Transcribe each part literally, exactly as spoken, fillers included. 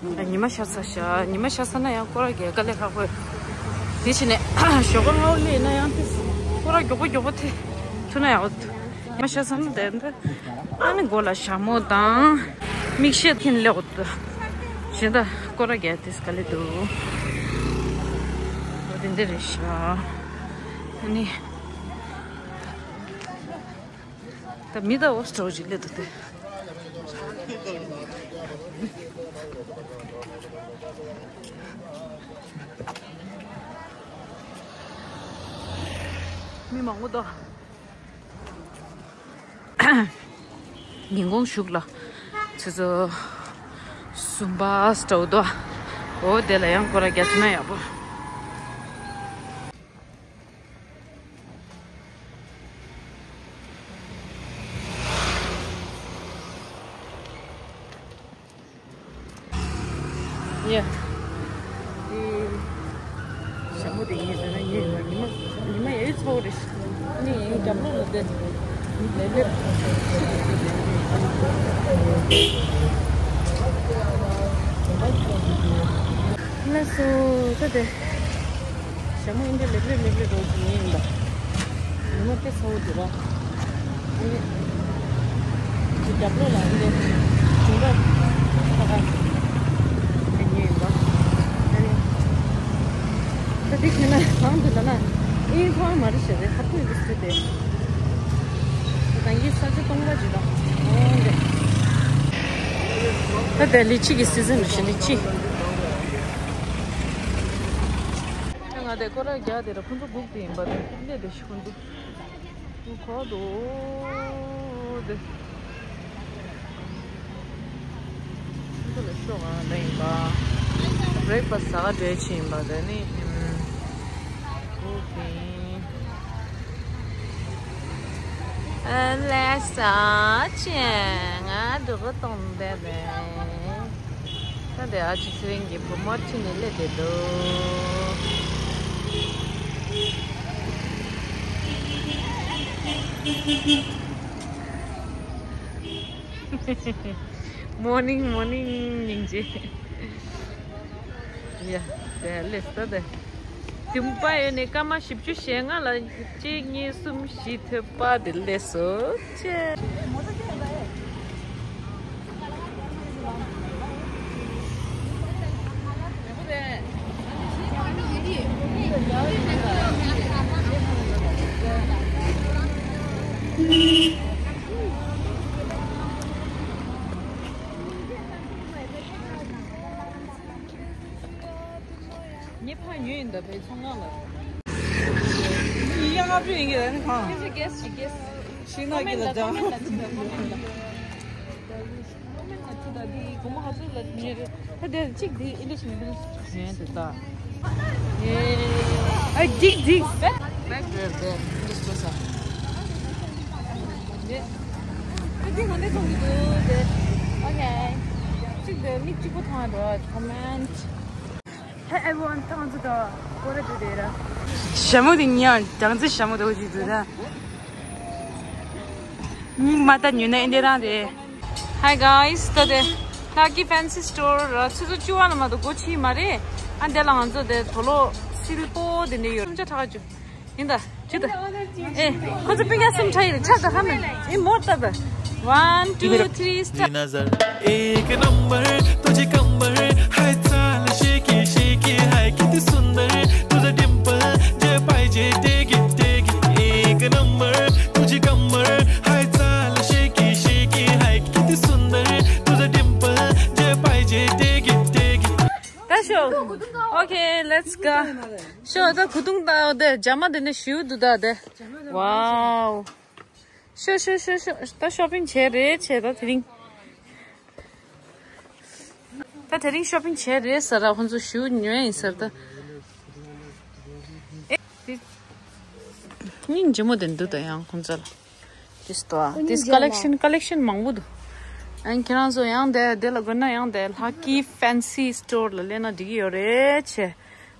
ཉི་མ་ཤར་ས་ཤར། ཉི་མ་ཤར་ས་ན་ཡང་སྐོར་ར་རྒྱག་དཀའ་ལས་ཁག་པོ། དེ་བྱས་ནས་ཞོགས་པ་སྔ་པོ་སླེབས་ན་ཡང་དེ་སྐོར་ར་མགྱོགས་པོ་མགྱོགས་པོ་དེ་ཐུབ་ན་ཡག་པོ་འདུག་ཉི་མ་ཤར་ས་ན་དེ་འདི་ཨ་ནི་མགོ་ལ་ཞྭ་མོ་དང་མིག་ཤེལ་འཐེན་སླེབས་འོ་འདུག་གཞན་དག་སྐོར་ར་རྒྱག་དེ་དཀའ་ལས་འདུག་འོ་དེ་འདི་རེད་ཤག་ཨ་ནི། ད་མི་ད་འོ་སྤྲོ་ཞིག་སླེབས་འདུག་སྟེ། མི་མང་པོ་འདུག་ཉིན་གུང་གཞུག་ལ་ཆུ་ཚོད་གསུམ་པ་སྤྲོ་འདུག་འོ་དེ་ལ་ཡང་སྐོར་ར་རྒྱག་ཐུབ་ན་ཡག་པོ། ཡ། ཞྭ་མོ་དེ་ཡིན་ཟེར་ན་ཡིན་ཉི་མ་ཉི་མ་ཡའི་ཚོགས་རེད། ནི་ཡིན་རྒྱབ་ལོགས་ལ་བསྡད། ལེབ་ལེབ། ལགས་སོ་ད་དེ། ཞྭ་མོ་ཨིན་དྲ་ལེབ་ལེབ་ལེབ་ལེབ་རོགས་ཀྱི་ཉེ་ཡིན་པ། ཉི་མ་དཔེ་ཚ་བོ་འདུག་ར། ཨ་ནི། ཅི་རྒྱབ་ལོགས་ལ་ཨིན་དྲ། ཅུང་ར། ཁ་ཁ། དེ་ཉེ་ཡིན་པ། ཨ་ནི། ད་དེ་ཁྱོད་ན་གང་འདུག་ལ་ན། ཨིན་ཁོང་མ་རེད་ཤེས་རེད་ཧ་ཁུ་ཡིན་ཟེར་ཏེ། ད་ཡིན་ས་ཆ་སྟོང་པ་ཅིག་དང་། འོང་དེ། ད་དེ་ལི་ཅི་གི་སི་ཛན་རེད་ཤེས་ལི་ཅི། ང་དེ་སྐོར་ར་རྒྱག་དེ་ར་ཁོང་ཚོ་སྒུག་དེ་ཡིན་པ་དང་སླེབས་དེ་ཤི་ཁོང་ཚོ་སྒུག་གོ་དོ་དེ་ཁོང་ཚོ་ལ་ཤོག་ཨ་ལ་ཡིན་པ་བྷི་རེག་ཕ་སི་ཟ་ག་འགྲོ་ཆེ་ཡིན་པ་དེ་ནི་སྒུག་དེ་ཨ་ལས་ས་ཆེ་ང་འགྲོ་གོ་གཏོང་དེ་རེད། ད་དེ་ཨ་ཅེ་ཚེ་རིང་གི་བུ་མོ་ཁྲིད་ནས་སླེབས་བསྡད་འདུག Morning, morning, སྙིང་རྗེ། ཡ། དེ་སླེབས་ད་དེ། དུམ་པ་ཡོད་ནས་སྐར་མ་བཞི་བཅུ་ཞེ་ལྔ་ལ་གཅིག་གཉིས་གསུམ་བཞི་ཐོབ་པ་དེ་སླེབས་སོ། ཆེ། ངས་ཕར་ཉོས་ཡིན་ད་བའི་ཚོང་ཁང་ལ། ཡིན་ཡང་ལྔ་བཅུ་ཡིན་གྱི་རེད་ནི་གང་། ཁྱེད་ཚོས་གེ་སི་ཞིག་གེ་སི། ཤིང་ནགས་ཀྱི་ལ་ལྗང་། ད་དེ་གཅིག་དེ་ཨི་ལི་ཤིང་འདི་ཞེན་དུ་ད། ཨ་འགྲིག་འགྲིག་བེག་བེག་རེད་དེ་ཨི་ལི་ཤིང་ས། ཨ་འདི་ང་འདི་མཐོང་གི་འདུག་དེ། ཨོ་ཁེ། གཅིག་དེ་མིག་གཅིག་པོ་མཐོང་ཡ་འགྲོ་ཁོ་མེན་ཊི། Hey everyone, ཐང་ཚོ་དང་སྐོར་ར་དུ་དེ་ར། ཞྭ་མོ་དེ་ཉག་ཅང་ཚེ་ཞྭ་མོ་དེ་འོ་ཅིག་འདུག་ད། སྙིང་མ་ལྟ་ཉོས་ན་ཨེ་འདྲ་རང་རེད། Hi guys, ད་དེ་Lucky Fancy Store ར་ཆུ་ཚོད་བཅུ་པ་ལ་མ་གཏོགས་སྒོ་ཕྱེ་མ་རེད། ཨ་འདི་ལ་ང་ཚོ་དེ་དོ་ལོ་སིལ་པོ་དེ་འདྲ་ཡོད། སུམ་ཆ་ཁྲག་ཅུ། ཡིན་ད། ཅི་ད། ཨེ། ཁོ་ཚོ་སྤུན་ཀྱག་གསུམ་ཁྲ་ཡིན་ཆག་ད་ཧ་མེ། ཨེ་མོར་ད་ད། One, two, three, start. नजर एक नंबर तुझे कमर है चाल शेकी शेकी है किती सुंदर तुझं डिंपल जे पाहिजे टेक इट टेक इट एक नंबर तुझी कमर है चाल शेकी शेकी है किती सुंदर तुझं डिंपल जे पाहिजे take it take it. ད་ཤོག Okay, let's go. ཤོག་ད་གུ་དུང་ད་དེ་ཇ་མ་དེ་ནས་ཞུ་དུ་ད་དེ། Wow. ཤོག་ཤོག་ཤོག་ཤོག་ད་ཤོ་པིང་བྱས་རེད་བྱས་ད་དེ་རིང་། ད་དེ་རིང་ཤོ་པིང་བྱས་རེད་ཟེར་ར་ཁོང་ཚོ་ཞུ་ཉོས་ཡིན་ཟེར་ད། ཨེ། དེ་སྙིང་རྗེ་མོ་དེ་འདུག་ད་ཡང་ཁོང་ཚོ་ལ། This store, this collection, collection མང་པོ་འདུག་ཨན་ཁྱེད་རང་ཚོ་ཡང་དེ་དེ་ལ་དགོས་ན་ཡང་དེ་Lucky Fancy Store ལ་སླེབས་ན་འགྲིག་གི་ཡོད་རེད་ཆེ།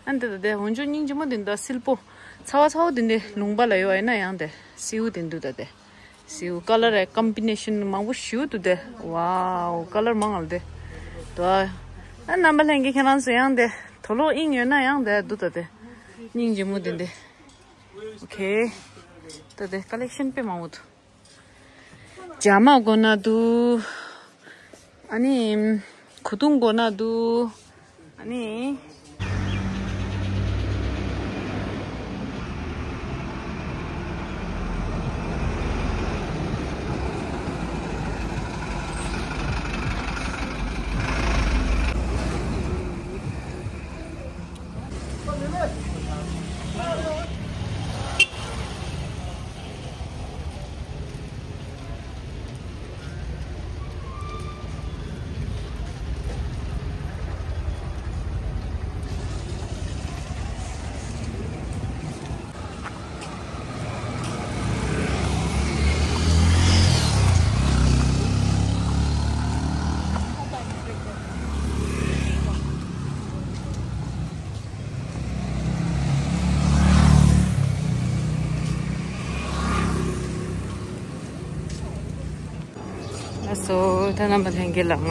ཨན་དེ་དེ་འོན་ཆོ་སྙིང་རྗེ་མོ་དེ་འདུག་སིལ་པོ། ཚ་བ་ཚ་བོ་དེ་འདི་ལུང་པ་ལ་ཡོད་ཨེ་ན་ཡང་དེ་སེའུ་དེ་འདུག་ད་དེ། སེའུ་color ཨེ་combination མང་པོ་ཞུ་འདུག་དེ། Wow, color མང་ཨ་ལ་དེ། དོ། ཨ་རྣམ་པ་ལྷན་རྒྱས་ཁྱེད་རང་ཚོ་ཡང་དེ་དུག་ལོག་དབྱིངས་ཡོད་ན་ཡང་དེ་འདུག་ད་དེ། སྙིང་རྗེ་མོ་དེ་འདི། ཨོ་ཁེ། ད་དེ་ཀ་ལེག་ཤན་དཔེ་མང་པོ་འདུག་ཇ་མ་དགོས་ན་འདུག་ཨ་ནི། གོས་ཐུང་དགོས་ན་འདུག་ཨ་ནི། ལགས་སོ། ད་རྣམ་པ་ལྷན་རྒྱས་ལ་ང་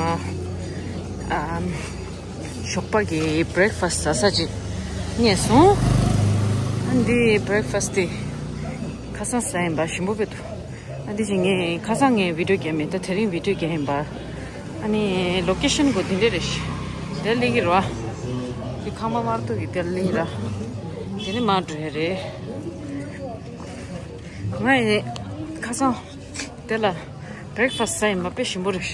ཨམ། ཞོགས་པ་གི་བྷི་རེག་ཕ་སི་ཟ་ས་ཅིག་རྙེད་སོང་། ཨ་འདི་བྷི་རེག་ཕ་སི་དེ་ཁ་སང་ཟ་ཡིན་པ་ཞིམ་པོ་དཔེ་འདུག་ཨ་འདི་ཅིག་ངས་ཁ་སང་ངས་བི་ཌིའོ་བརྒྱབ་མེད། ད་དེ་རིང་བི་ཌིའོ་བརྒྱབ་ཡིན་པ། ཨ་ནི་ལོ་ཀེ་ཤན་གོ་འདི་འདྲ་རེད་ཤག་དེར་སླེབས་ཀྱི་རེད་བ། འདི་ཁང་པ་དམར་ཐོག་གི་དེར་སླེབས་ར། དེ་ནི་མར་འགྲོ་ཡ་རེད། ང་ཡི་ཁ་སང་དེ་ལ་བྷི་རེག་ཕ་སི་ཟ་ཡིན་པ་དཔེ་ཞིམ་པོ་རེད།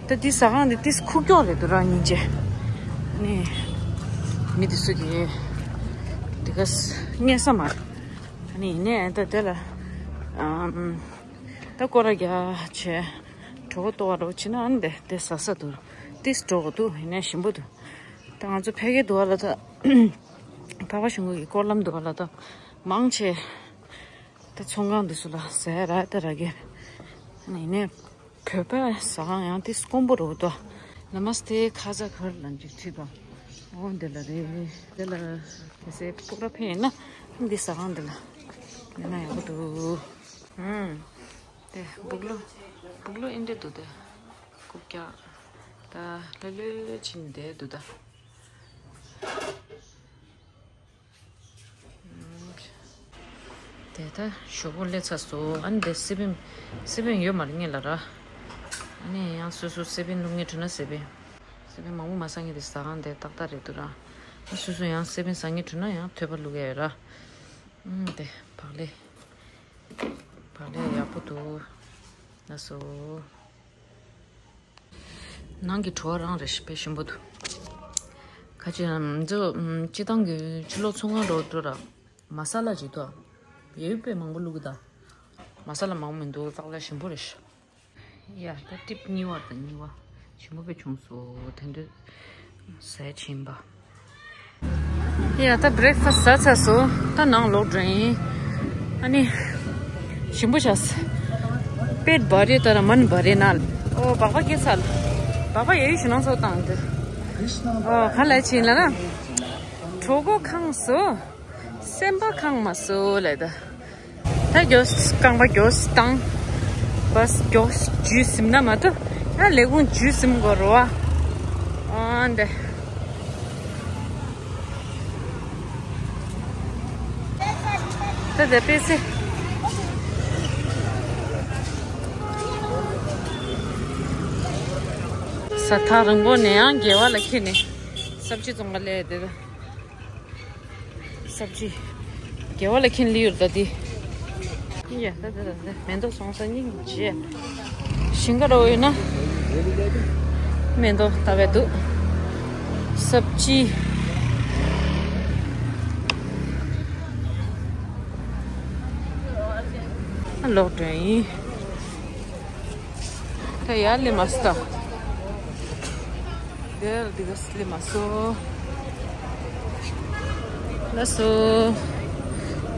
ད་འདི་ཟ་ཁང་འདི་ཏིས་ཁུག་ཀྱོག་རེད་འདུག་ར་སྙིང་རྗེ། ནི་མི་འདི་ཚོ་གི་འདི་ག་སྙེ་ས་མ་རེད། ནི་ཡིན་ནའི་ད་དེ་ལ་ཨམ། ད་སྐོར་ར་རྒྱག་བྱས་གྲོད་ཁོག་ལྟོགས་པ་འདྲ་བོ་བྱེད་ན་ཨ་ནི་དེ་དེ་ཟ་ས་འདུག་ཏིས་འགྲོ་གི་འདུག་ཡིན་ནའི་ཞིམ་པོ་འདུག་ད་ང་ཚོ་ཕ་གིར་འདུག་ག་ལ་ད། འཕགས་པ་ཞུ་ཁང་གི་སྐོར་ལམ་འདུག་ག་ལ་ད། མང་ཆེ། ད་ཚོང་ཁང་འདི་ཚོ་ལ་ཟ་ཡ་རག་ད་རག་གི། ཡིན་ནའི་བོད་པའི་ཟ་ཁང་ཡང་ཏིས་དཀོན་པོ་རེད་འདུག་ནམ་སྟེ་ཁ་ཟ་གར་ལ་འཇིགས་ཁྲིད་པ། འོ་འདི་ལ་རེད། འདི་ལ་གལ་སྲིད་སྤོག་ར་ཕེབས་ཡིན་ན་འདི་ཟ་ཁང་འདི་ལ་ཡིན་ན་ཡག་པོ་འདུག་ཨུམ། དེ་སྦུག་ལོ། སྦུག་ལོ་ཨེ་འདྲ་འདུག་དེ། རྐུབ་བཀྱག་ད་ལྷོད་ལྷོད་ཕྱིན་བསྡད་འདུག་ད། དེ་ད་ཞོགས་པ་སླེབས་ཚར་སོང་། ཨ་ནི་དེ་སི་པན། སི་པན་ཡོད་མ་རེད་ངེད་ལ་ར། ཨ་ནི་ཡང་སོ་སོ་སི་པན་བླུག་མཁན་བྱུང་ན་སི་པན། སི་པན་མང་པོ་མ་ཟ་མཁན་དེ་ཟ་ཁང་དེ་ཏག་ཏག་རེད་འདུག་ར། ཨ་སོ་སོ་ཡང་སི་པན་ཟ་མཁན་བྱུང་ན་ཡང་ཐོད་པ་བླུག་ཡ་ཡོད་ར། ཨུམ་དེ་བག་ལེབ། བག་ལེབ་ཡག་པོ་འདུག་ལགས་སོ། ནང་གི་བྲོ་བ་རང་རེད་ཤག་དཔེ་ཞིམ་པོ་འདུག་ཁ་ཅིག་ང་ཚོ་སྤྱི་བཏང་གི་ཕྱི་ལོགས་ཚོང་ཁང་འགྲོ་འགྲོ་ར། མ་ས་ལ་ཅིག་འདུག་ཡོད་དཔེ་མང་པོ་བླུགས་གི་ད། མ་ས་ལ་མང་པོ་མི་འདུག་ཏག་ཏག་ཞིམ་པོ་རེད་ཤག་ཡ་ད་ཊིབ་གཉིས་པ་དང་གཉིས་པ་ཞིམ་པོ་དཔེ་བྱུང་སོང་དེ་འདྲ་ཟས་ཕྱིན་པ། ཡ་ད་བྷི་རེག་ཕ་སི་ཟ་ཚར་སོང་། ད་ནང་ལོག་འགྲོ་ཡིན། ཨ་ནི། ཞིམ་པོ་བྱས། པེཊ་བ་རེ་ད་ར་མན་བ་རེ་ན། ཨོ་སྦག་སྦག་སྐྱེས་ཚར། སྦག་སྦག་ཡ་ཡུ་ཞུ་ནང་ཚོ་བཏང་དེ། ཨོ་ག་ལ་ཕྱིན་ལ་ན། གྲོད་ཁོག་ཁེངས་སོང་། སེམས་པ་ཁེངས་མ་སོང་ལ་ད། ད་མགྱོགས་རྐང་པ་མགྱོགས་བཏང་། བྷ་སི་མགྱོགས་འཇུས་ཟིན་ན་མ་གཏོགས་ཡང་ལས་ཁུངས་འཇུས་ཟིན་དགོས་རེད་བ། ཨ་འདི། ད་ལྟ་པེ་སེ། ས་ཐག་རིང་པོ་ནས་ཡང་དགེ་བ་ལ་འཁྱེར་ནས་སབ་ཇི་བཙོང་ག་སླེབས་དེ། སབ་ཇི། དགེ་བ་ལ་འཁྱེར་ལི་ཡོད་ད་དེ། ཡ་ད་ད་ད་ད་མེ་ཏོག་སོང་ས་སྙིང་རྗེ། ཞིང་ཁ་རོ་ཡོད་ན། མེ་ཏོག་ད་བས་འདུག་སབ་ཇི། ཨ་ལོག་འགྲོ་ཡིན། ད་ཡར་སླེབས་མ་སོང་ད། དེར་འདི་ག་སླེབས་མ་སོང་། ལགས་སོ།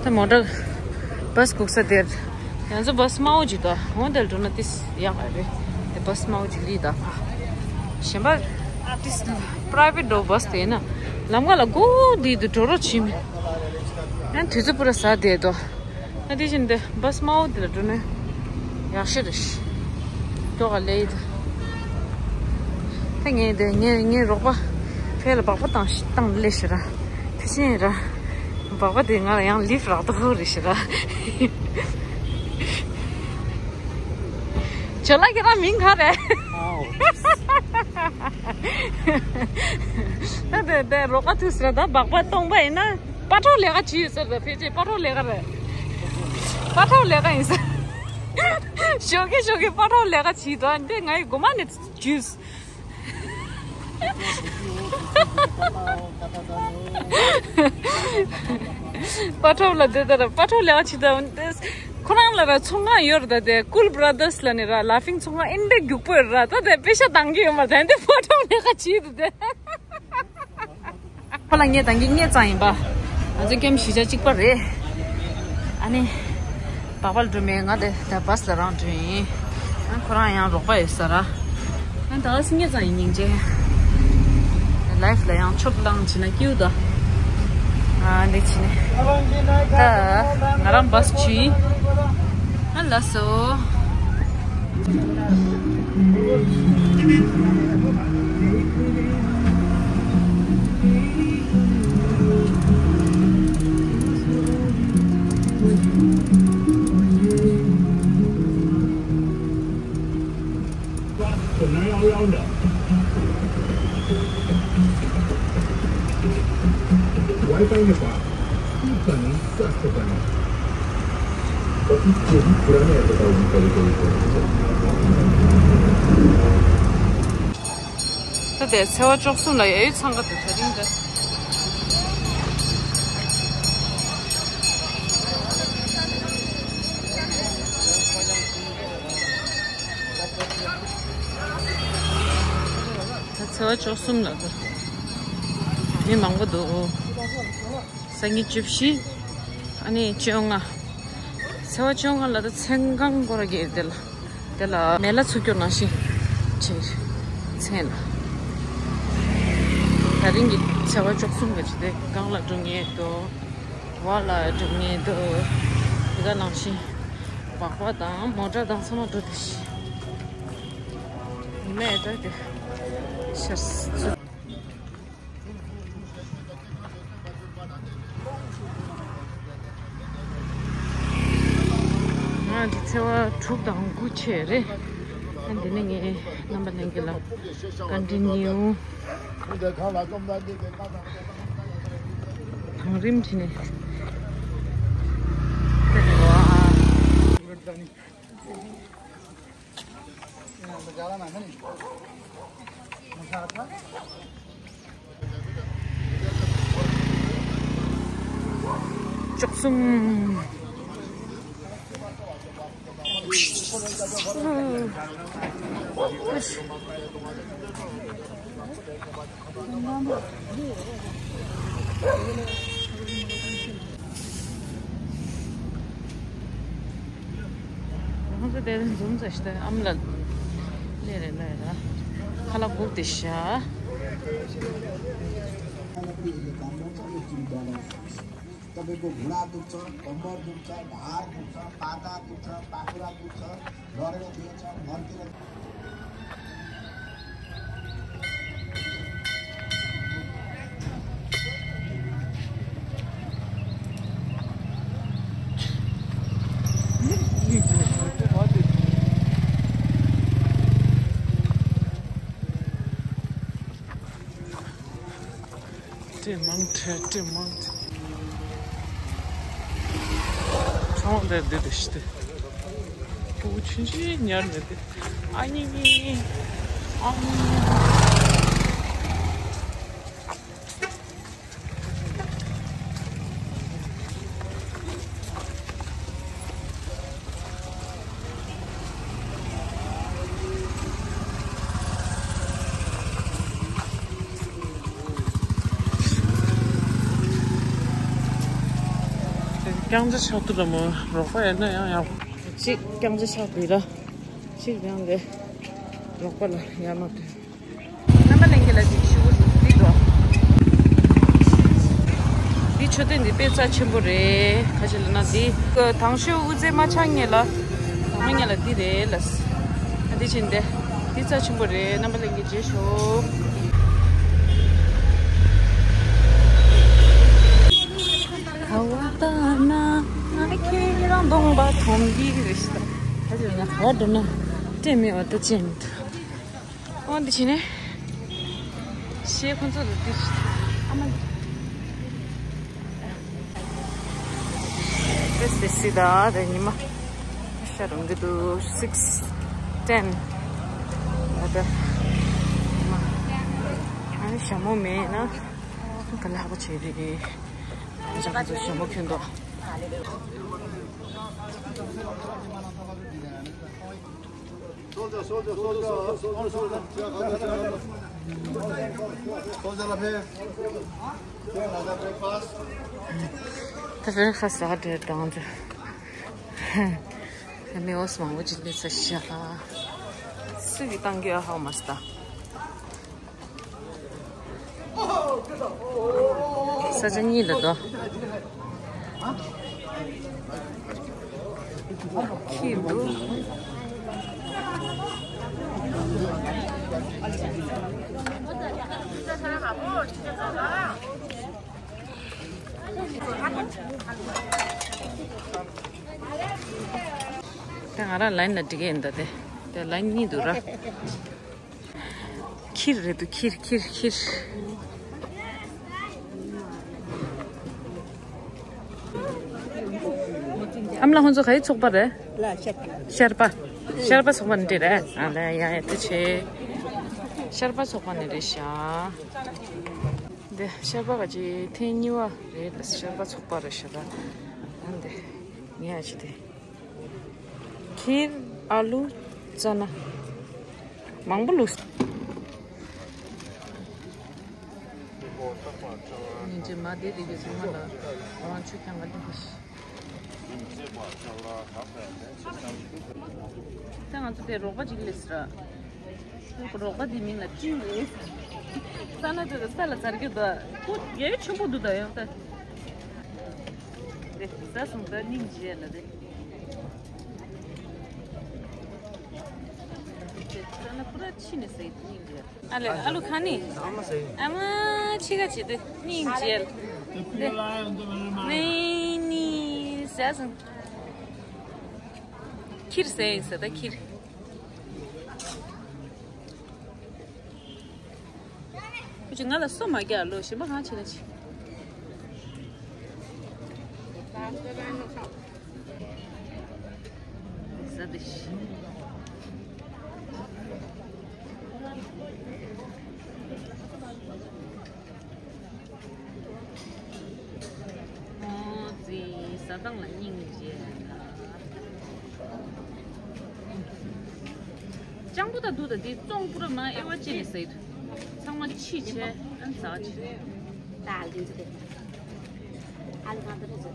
ད་མོ་ཊ། བྷ་སི་སྒུག་ས་དེར། ང་ཚོ་བྷ་སི་དམར་པོ་ཅིག་འདུག་འོ་དེར་འགྲོ་ན་ཏིས་ཡག་རེད། དེ་བྷ་སི་དམར་པོ་ཅིག་སླེབས་ད། གཞན་པ། ཏིས་པ་རའི་ཝེཊ་འགྲོ་བྷ་སི་དེ་ཡིན་ན། ལམ་ཁ་ལ་སྒུག་བསྡད་དུས་འགྲོ་རོགས་བྱེད་མི། ཡང་དུས་ཚོད་པུ་ར་ཟ་བསྡད་དོ། ཨ་དེ་བཞིན་དུ་བྷ་སི་དམར་པོ་དེ་ལ་འགྲོ་ན་ཡག་ཤོས་རེད། ཀྱོག་ག་ལེ་ཡིད། ངས་དེ་ངས་ངས་རོགས་པ་ཕལ་ལ་སྦག་སྦག་བཏང་ཞིག་བཏང་ལས་ཞེ་ར། དེ་བཞིན་ར། སྦག་སྦག་དེ་ང་ལ་ཡང་ལིབ་རག་ཏུ་ཧོ་རེ་ཞེ་ར། ཇོ་ལགས་ཁྱེད་རང་མིང་ག་རེད། ད་དེ་དེ་རོགས་པ་ཐུག་ཟེར་ད་སྦག་སྦག་གཏོང་པ་ཡིན་ན། པ་ཁྲོ་ལས་ཀ་བྱེད་ཡོད་ཟེར་ད་ཕལ་ཆེར་པ་ཁྲོ་ལས་ཀ་རེད། པ་ཁྲོ་ལས་ཀ་ཡིན་ཟེར། ཞོགས་ཀས་ཞོགས་ཀས་པ་ཁྲོ་ལས་ཀ་བྱེད་ད་འདི་ང་ཡི་སྒོ་མ་ནས་ཇུས། པ་ཁྲོ་ལ་དེ་ལྟར་པ་ཁྲོ་ལས་ཀ་བྱེད་ད་འདི། ཁོ་རང་ལ་ར་ཚོང་ཁང་ཡོད་རེད་ད་དེ་ཀུལ་བྷ་ར་དར་སི་ལ་ནི་ར་ལ་ཕིང་ཚོང་ཁང་ཨིན་འདྲ་རྒྱུག་པོ་ཡོད་ར་ད་དེ་པེ་ཤ་འདང་གི་ཡོད་མ་རེད་ད་འདི་པ་ཁྲོ་ལས་ཀ་བྱེད་དུ་དེ། ཁོ་ལ་ངས་ད་གིན་ངས་ཙང་ཡིན་པ། ང་ཚོ་ཀེམ་བཞི་ཆ་གཅིག་པ་རེད། ཨ་ནི། སྦག་སྦག་ལ་འགྲོ་མེད་ང་དེ་ད་བྷ་སི་ལ་རང་འགྲོ་ཡིན། ཨ་ཁོ་རང་ཡང་རོགས་པ་ཡོད་ས་ར། ཨ་ད་སི་ངས་ཙང་ཡིན་སྙིང་རྗེ། ལའིབ་ལ་ཡང་ཆོབ་བླངས་བྱས་ན་སྐྱིད་ད། ཨ་འདི་བྱས་ནས། ད་ང་རང་བྷ་སི་བྱས། ཨ་ལགས་སོ། वाईफाई में बात, स्पीड का नहीं, स्वास्थ्य का नहीं। बस एक यही पुराने एडवर्टाइजिंग का रिकॉर्ड है। ད་དེ་ཚེས་པ་བཅུ་གསུམ་ལ་ཡ་ཡུལ་ཚང་ག་དུ་ད་རིང་ད། ད་ཚེས་པ་བཅུ་གསུམ་ལ་ད། མི་མང་པོ་འདུག་སང་ཉིན་བཅུ་བཞི། ཨ་ནི་བཅོ་ལྔ། ཚེས་པ་བཅོ་ལྔ་ལ་ད་མཚན་གང་སྐོར་གྱི་དེ་ལ། དེ་ལ་མེ་ལ་ཚུར་སྐྱོར་ནང་བཞིན་བྱས། མཚན་ལ། ད་རིང་གི་ཚེས་པ་བཅུ་གསུམ་ག་ཅི་དེ་གང་ལ་འགྲོ་ངེས་འདུག་བ་ལ་འགྲོ་ངེས་འདུག་དེ་ག་ནང་བཞིན་སྦག་སྦག་དང་མོ་ཊ་དང་ཚང་མ་འགྲོ་དེ་བཞིན། ཉི་མ་ཡོད་ད་དེ་ཤར་སོང་། ང་འདི་ཚེས་པ་དྲུག་དང་དགུ་བྱས་རེད། ཨ་འདི་ནས་ངས་རྣམ་པ་ལྷན་རྒྱས་ལ་ཀོན་ཊི་ནིའུ། བང་རིམ་བྱས་ནས། བཅུ་གསུམ། ང་ཚོ་དེ་རིང་འཛོམས་ཚར་ཤག་ཨ་མ་ལགས་ལས་རེད་ལ་ཡ་ལ་ཁ་ལག་སྒུག་བསྡད་ཤག तपाईँको घुँडा दुख्छ, कम्मर दुख्छ, ढाड दुख्छ, पाता दुख्छ, पाखुरा दुख्छ, लडेर दिएछ, मर्केर ཏྲེ་མང་ཏྲེ་ཏྲེ་མང་ཏྲེ། ཚང་མ་འདིར་འདུས་ཏེ་ཤི་སྟེ། ཕྲུ་གུ་ཆུང་ཆུང་ཉར་མེད་དེ། ཨ་ནི་ནི། ཨ་ནི་ནི། རྐྱང་ཆ་ཆག་ཏུ་ར་མོ་རོགས་པ་ཡོད་ན་ཡང་ཡག་གཅིག་རྐྱང་ཆ་ཆག་དུས་ར། གཅིག་རང་ལས་རོགས་པ་ལ་ཡར་མར་ཐོན། རྣམ་པ་ལྷན་རྒྱས་ལ་གཅིག་ཞུ་བ་འདི་འགྲོ། འདི་མཆོད་རྟེན་འདི་དཔེ་རྩ་ཆེན་པོ་རེད། ག་ཅི་ལབ་ན་འདི་དང་ཤོས་དབུ་རྩེ་མ་ཆག་ངེས་ལ། མ་ངེས་ལ་འདི་རེད་ལ། ཨ་འདི་ཕྱིན་ཏེ། འདི་རྩ་ཆེན་པོ་རེད། རྣམ་པ་ལྷན་རྒྱས་རྗེས་ཤོག་ཁ་བ་ལྟ་ན་ཁྱེད་རང་གདོང་པ་མཐོང་གི་རེད་ཤག་ད་ཅི་ང་ག་བ་འགྲོ་ན་སྤྲད་མེད་པ་ད་ཅི་མི་འདུག་ཨོ་འདི་བྱས་ནས་ཤེས་ཁོ་ཚོ་ལ་འདི་ཨ་མ། This is Sida, the Nima. Sharungidu six ten. Ada. Ani shamo me na. Kala ko cheri. Aja ko shamo kyundo. Soldier, soldier, soldier, soldier, soldier. Soldier la paix. Soldier la breakfast. ད་ཕེར་ཁ་ས་དེ་དང་དེ། མེ་འོ་སི་མང་པོ་ཅིག་སླེབས་ས་ཤག་སུ་གིས་བཏང་གི་ཡོད་ཧ་མ་སི་ད། ས་ཆ་གཉིས་ལ་དོ། ཁྱི་འདུག་ད་ང་རང་ལའིན་ལ་འགྲིག་གི་ཡིན་ད་དེ། དེ་ལའིན་གཉིས་འདུག་ར། ཁྱི་རེད་འདུག་ཁྱི་ཁྱི་ཁྱི། ཨ་མ་ལགས་ཁོང་ཚོ་ག་རེ་ཚོགས་པ་རེད། ལ་ཤར་པ། ཤར་པ། ཤར་པ་ཚོགས་པ་ནས་རེད། ཨ་ལ་ཡ་ཡ་ཐུགས་རྗེ་ཆེ། ཤར་པ་ཚོགས་པ་ནས་རེད་ཤག་འདི་ཤར་པ་ག་ཅི་ཐེངས་གཉིས་པ་རེད། ཤར་པ་ཚོགས་པ་རེད་ཤག་ད་འདི་ངས་ཨ་ཅི་དེ། ཁིར། ཨ་ལུ། ཙ་ན། མང་པོ་བླུགས། ཉིན་གཅིག་མ་བསྡད་དེ་གི་ཚང་མ་ལ་རང་ཆུ་ཁྱང་ག་ལེན་ཤི། ད་ང་ཚོ་དེ་རོགས་པ་ཅིག་སླེབས་སོང་། རོགས་པ་དེའི་མིང་ལ་ཀྲིན་རེད། ས་ན་དེ་ས་ལ་འཛར་གྱི་འདུག་ཁོ་དེ་ཆེན་པོ་འདུག་ད་ཡོང་ད། དེ་ཟ་སོང་ད་སྙིང་རྗེ་ལ་དེ། དེ་ས་ན་པུ་ར་ཕྱི་ནས་ཟ་ཡི་འདུག་སྙིང་རྗེ། ཨ་ལེ་ཨ་ལུ་ཁ་ནི། ཨ་མ་ཕྱི་ཁ་བྱེད་དེ་སྙིང་རྗེ་ལ། དེ་མེ་ནི་ཟ་སོང་། ཁིར་ཟེར་ཡིན་ཟེར་ད་ཁིར། ཁོ་ཅིག་ང་ལ་སོ་མ་རྒྱག་ལོ་ཞིམ་པ་གང་བྱེད་ན་ཅི། ཟ་དེ་ཤི། ཨོ་ཙི། ཟ་སྟངས་ལ་སྙིང་རྗེ་ན། སྤྱང་པོ་ད་འདུག་ད་འདི་བཙོང་པུ་ར་མ་ཨེ་བ་ཅི་ནས་ཟེར་དུས། ཚང་མ་ཕྱི་བྱས་ཨན་ཟ་བྱེད། ད་ཨ་ལུ་དེ། ཨ་ལུ་གང་དུ་རེད་ཟེར།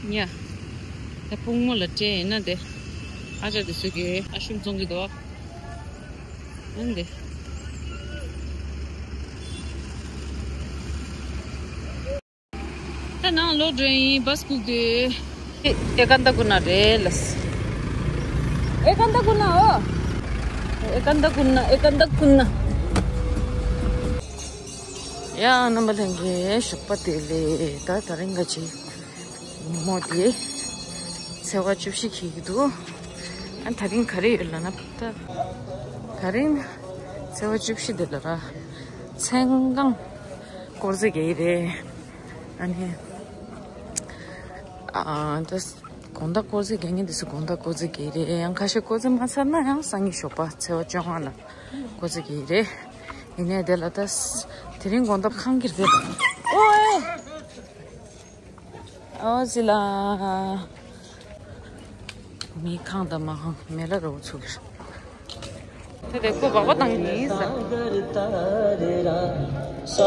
ཉ། ད་སྤུང་མོ་ལ་སྤྲད་ཡིན་ན་དེ། ཨ་ཅག་དེ་ཚོ་གིས་ཨ་ཤུག་བཙོང་གི་འདུག་ཨ་འདི། ད་ནང་ལོག་འགྲོ་ཡིན་བཱས་སྒུག་དུས། ཨེ་ཀ་ན་དྷ་ཀུན་ན་རེད་ལ། ཨེ་ཀ་ན་དྷ་ཀུན་ན་ཨོ། ཨེ་ཀ་ན་དྷ་ཀུན་ན་ཨེ་ཀ་ན་དྷ་ཀུན་ན། ཡ་རྣམ་པ་ལྷན་རྒྱས་ཞོགས་པ་བདེ་ལེགས། ད་དེ་རིང་ག་ཅི། ཉིན་མོ་དེ། ཚེས་པ་བཅུ་བཞི་འཁེལ་གྱི་འདུག་ཨ་དེ་རིང་ག་རེ་ཡོད་ལབ་ན་ད། དེ་རིང་ཚེས་པ་བཅུ་བཞི་དེ་ལ་ར། མཚན་གང་། དཀོར་ཟས་རྒྱག་གི་རེད། ཨ་ནི། ཨ་ད་དགོང་དག་སྐོར་ཚིག་རྒྱག་མཁན་དེ་ཚོ་དགོང་དག་སྐོར་ཚིག་རྒྱག་གི་རེད། ཡང་ཁ་ཤས་སྐོར་ཚིག་མ་ཚར་ན་ཡང་སང་ཉིན་ཞོགས་པ་ཚེས་པ་བཅོ་ལྔ་ལ་སྐོར་ཚིག་རྒྱག་གི་རེད། ཡིན་ནའི་དེ་ལ་ད་དེ་རིང་དགོང་དག་ཁང་གི་རེད། ཨོའེ། ཨོ་ཙི་ལ། མི་ཁང་དང་མ་ཁང་མེ་ལ་རོ་ཚུགས་ཀྱི་རེད། དེ་དེ་ཁོ་སྦག་སྦག་བཏང་གི་ཡིན་ས།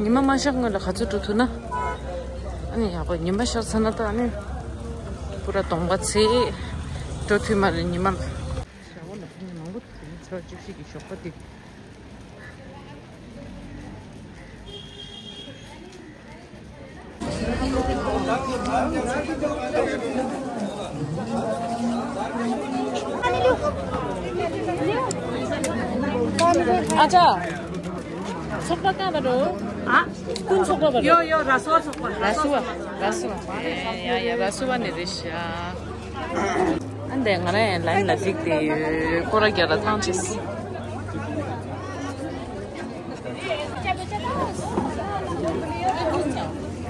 ཉི་མ་མ་ཤར་སྔོན་ལ་ག་ཚོད་འགྲོ་ཐུབ་ན། ཨ་ནི་ཡག་པོ་ཉི་མ་ཤར་ཚར་ན་ད་ཨ་ནི། པུ་ར་གདོང་པ་ཚེས། འགྲོ་ཐུབ་མ་རེད་ཉི་མ་ལ། ཞག་པོ་ལ་ཕན་མང་པོ་ཐུབ་ཚེས་པ་བཅུ་བཞི་གི་ཞོགས་པ་དེ། ཨ་ཅག་ཚོགས་པ་ག་པར་འགྲོ། ཨ། ཀུན་ཚོགས་པ་པར་འགྲོ། ཡོ་ཡོ་ར་སུ་བ་ཚོགས་པ། ར་སུ་བ། ར་སུ་བ། ཡ་ཡ་ར་སུ་བ་ནས་རེད་ཤག་ཨ་འདས་ང་རང་ཡང་ལའིན་ལ་འགྲིག་སྟེ་ཡོད། སྐོར་ར་རྒྱག་ར་ཐང་ཆད།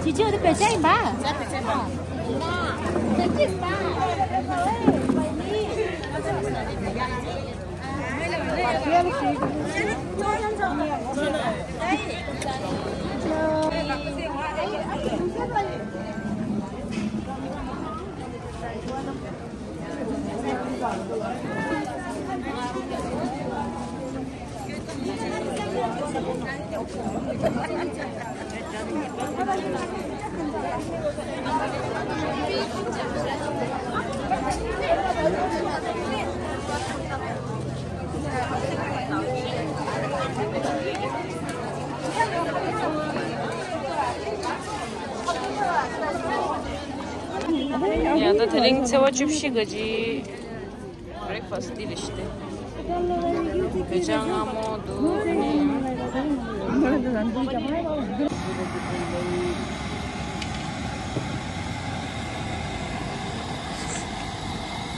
ཅི་ཅི་འདི་བེད་སྤྱད་ཡིན་པ། ཡང་ད་དེ་རིང་ཚེས་པ་བཅུ་བཞི་ག་ཅི། བྷི་རེག་ཕ་སི་འདི་རེད་ཤི་སྟེ། བོད་ཇ་མངར་མོ་འདུག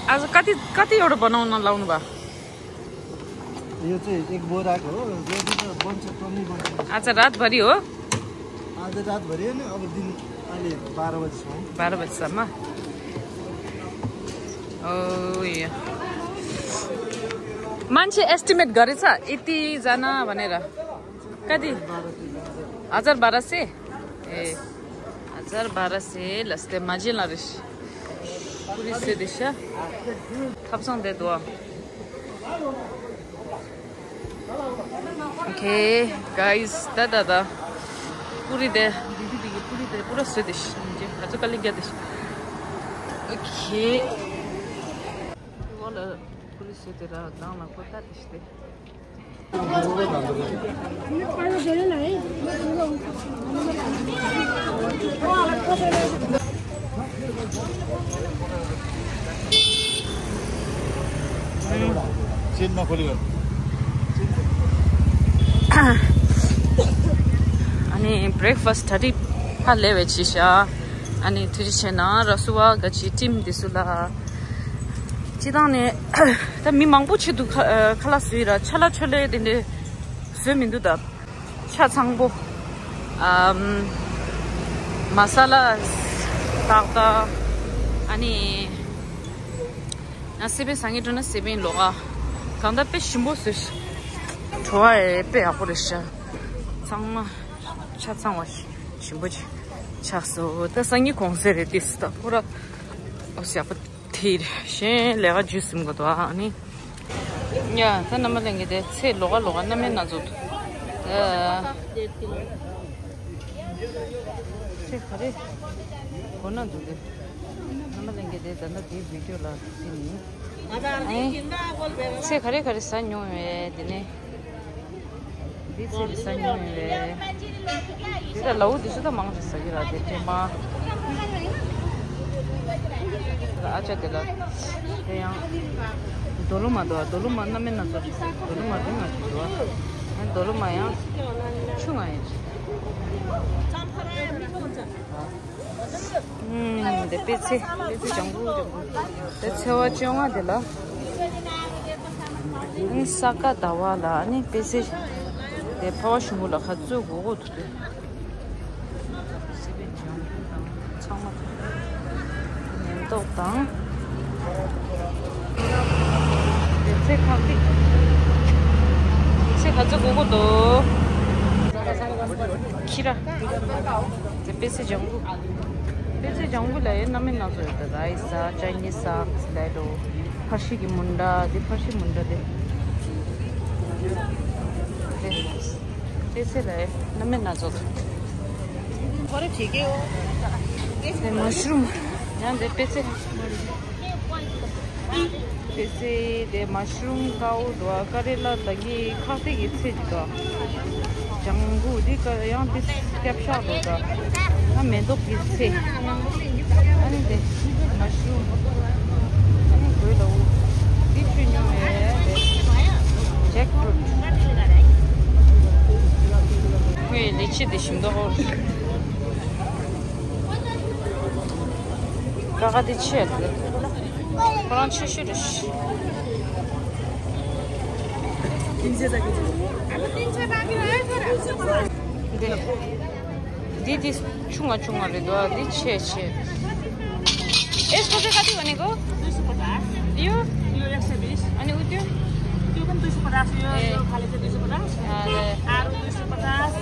आज कति कतिवटा बनाउन लाउनु भयो? यो चाहिँ एक बोराको हो, यो चाहिँ त बन्छ, कमी बन्छ। आज रातभरि हो? आज रातभरि होइन, अब दिन अहिले बाह्र बजीसम्म। बाह्र बजीसम्म? ओ, यो मान्छे एस्टिमेट गरेछ यतिजना भनेर? कति? हजार बाह्र सय? ए, हजार बाह्र सय लस्ते माझे लरिस। पुरी से दिशा। थप्सङ दे दुआ। ओके, गाइस, दा, दा, दा। पुरी दे, दिदी, दिदी, पुरी दे, पूरा से दिश। मुझे, आज कल क्या दिश? ओके। वाला पुरी से तेरा दाम आपको क्या दिश दे? अनि ब्रेकफास्ट थर्टी फाले वेचिशा अनि थुरिसेना रसुवा गची टिम दिसुला चिदाने त मि मांगपो छेदु खला सुइरा छला छले दिने सुमिन्दु द ཆ་ཚང་པོ། ཨམ། མ་ས་ལ། ཏག་ཏག་ཨ་ནི། ང་སི་པན་ཟ་ངེ་འགྲོ་ན་སི་པན་ལོག་ཨ། གང་ལྟར་དཔེ་ཞིམ་པོ་བཟོས། བྲོ་བ་ཡི་དཔེ་ཡག་པོ་རེད་ཤག་ཚང་མ། ཆ་ཚང་བ་ཞིམ་པོ་ཆགས་སོ། ད་སང་ཉིན་གུང་སེང་རེད་དེ་སི་ད་ཁོ་ར། ཨོ་སི་ཡག་པོ། དེ་གཞན་ལས་ཀ་ཇུས་ཟིན་གོ་དོ་ཨ་ནི། ཡ་ད་རྣམ་པ་ལྷན་རྒྱས་དེ་ཚེ་ལོག་ག་ལོག་ག་རྣམ་སྨིན་སྣ་ཚོགས་འདུག་ཚེ་ག་རེ་གོ་ན་འདུག་དེ། རྣམ་པ་ལྷན་རྒྱས་དེ་ད་ལྟ་དེའི་བི་ཌིའོ་ལ་ཟིན་ཡིན། ཨ་ནི། ཚེ་ག་རེ་ག་རེ་ཟ་མྱོང་བས་དེ་ནས། འདི་ཚེ་རི་ས་ཉོ་ཡིན་པས། འདི་ལ་ལའུ་འདི་ཚོ་ད་མང་རེད་ཟ་གི་ར་དེ་དེ་མ། ཨ་ཅག་དེ་ལ། དེ་ཡང་། རྡོ་ལོ་མ་དོ་རྡོ་ལོ་མ་སྣ་མིན་སྣ་ཚོགས་རེད་ཟ་རྡོ་ལོ་མ་རིང་ང་ཅིག་འདུག་ཨ། རྡོ་ལོ་མ་ཡང་། ཆུང་ང་ཡིན། ཨུམ། དེ་པེ་ཚེ། པེ་ཚེ་ལྗང་གུ་ལྗང་གུ། དེ་ཚེ་བ་བཅོ་ལྔ་དེ་ལ། ཨུམ། ས་ག་ཟླ་བ་ལ་ནི་པེ་ཚེ། དེ་ཕ་བ་ཞུ་མུ་ལ་ཁ་ཚུ་གོ་གོ་ཐུ་དུ། ཏོག་དང་། དེ་ཚེ་ཁག་ཏིག་ཚེ་ག་ཚོད་དགོས་དགོས་འདུག་ཁྱི་ར། དེ་པེ་ཚེ་ལྗང་གུ། པེ་ཚེ་ལྗང་གུ་ལ་ཡ་སྣ་མིན་སྣ་ཚོགས་ཡོད། ད་རའི་ས་ཅའི་ནི་ས་ལ་འགྲོ། ཕར་ཤི་གི་མུན་འདྲ་དེ་ཕར་ཤི་མུན་འདྲ་དེ། དེ། པེ་ཚེ་ལ་ཡ་སྣ་མིན་སྣ་ཚོགས་འདུག་ཁོ་རེ་བྱེད་ཀྱི་ཡོད། དེ་མ་ཤ་རུམ། ཡང་དེ་པེ་ཚེ། པེ་ཚེ་དེ་མ་ཤ་རུམ་དཀར་པོ་འདུག་ཀ་རེ་ལ་ད་གི་ཁག་ཏིག་གི་ཚེ་འདུག་ལྗང་གུ་འདི་ཀ་ཡང་འདི་སྐྱབས་ཤག་འདུག་ད་ང་མེ་ཏོག་གི་ཚེ། ཨ་ནི་དེ་མ་ཤ་རུམ། ཨ་ནི་དགོས་ལ་འུ། འདི་ཆུ་ཉོ་བའི་དེ་ཇེག་ཕུ་རུཊ། ཁོས་ལི་ཆི་དེ་ཞིམ་མདོག་ཁོ། ཀ་ཁ་དེ་ཆེ་རེད། ཁོ་རང་ཆེ་ཤོས་རེད། འདི། འདི་འདི་ཆུང་ང་ཆུང་ང་རེད་དོ། འདི་ཆེ་ཆེ། Es poco cati con ego? Yo? Yo ya se bis. Ani utiu? Yo kan tu su pedas yo, yo kali tu su pedas. Ale. Aru tu su pedas.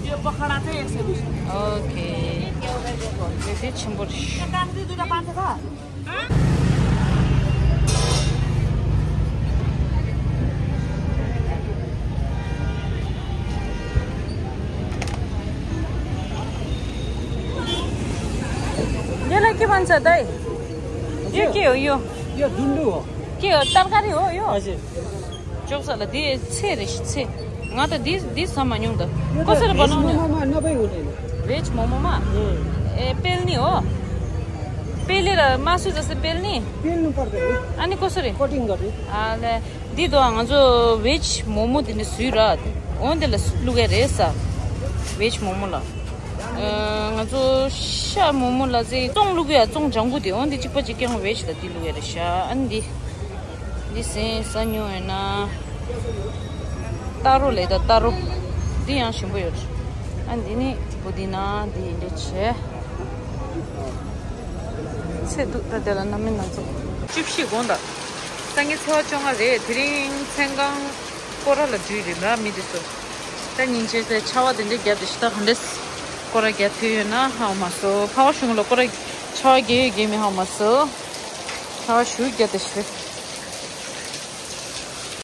Yo pakada te ya se bis. Okay. འདི་ཆེན་པོ་རེད། Kan tu tu da panta ka? ये ला के भन्छ दाइ? यो के हो यो? यो डुन्डु हो। के हो, तरकारी हो यो? हजुर। ཅོག་ཙེ་ལ་འདི་ཚེ་རེད་ཤི་ཚེ། ང་ད་འདི་འདི་ཟ་མ་མྱོང་ད། यो त कसरी भेज बनाउने? मोमोमा नभई हुँदैन। भेज मोमोमा? अँ। ए पेल्ने हो? पेलेर मासु जस्तै पेल्ने? पेल्नु पर्दैन। अनि कसरी? कटिङ गर्ने। अँ, ले। འདི་དོ་ང་ཚོ་ཝེཇ་མོ་མོ་དེ་ནི་བཟོས་ར། འོན་དེ་ལ་སུབ་བླུག་གི་རེད་ས། ཝེཇ་མོ་མོ་ལ། ཨ། ང་ཚོ་ཤ་མོ་མོ་ལ་ཟེ་བཙོང་བླུག་གི་ཡ། བཙོང་ལྗང་གུ་དེ། འོན་དེ་གཅིག་པ་གཅིག་རྐྱང་ཝེཇ་ལ་དེ་བླུག་གི་རེད་ཤ། ཨ་ནི་འདི། འདི་ཟེ་ས་ཉོ་ཡོད་ན། ཏཱ་རོ་ལས་ད་ཏཱ་རོ། འདི་ཡང་ཞིམ་པོ་ཡོད། ཨ་འདི་ནི་བུ་དི་ན་འདི་འདྲ་བྱས། ཚེ་འདུག་ད་དེ་ལ་སྣ་མིན་སྣ་ཚོགས། བཅུ་བཞི་དགོངས་དག་སང་ཉིན་ཚེས་པ་བཅོ་ལྔ་རེད། དེ་རིང་མཚན་གང་སྐོར་ར་ལ་འཇུས་རེད་མ་མི་དེ་ཚོ། ད་ཉིན་བྱས་ཚེ་ཆར་པ་དེ་འདྲ་བརྒྱབ་དེ་ཤི་ད་ག་འདྲས་སྐོར་ར་བརྒྱབ་ཐུབ་ཡོད་ན་ཧ་མ་སོ། ཕ་བ་ཤུང་ལ་སྐོར་ར་ཆར་པ་བརྒྱབ་ཡོད་བརྒྱབ་མེད་ཧ་མ་སོ། ཆར་པ་ཞུ་བརྒྱབ་དེ་ཤི།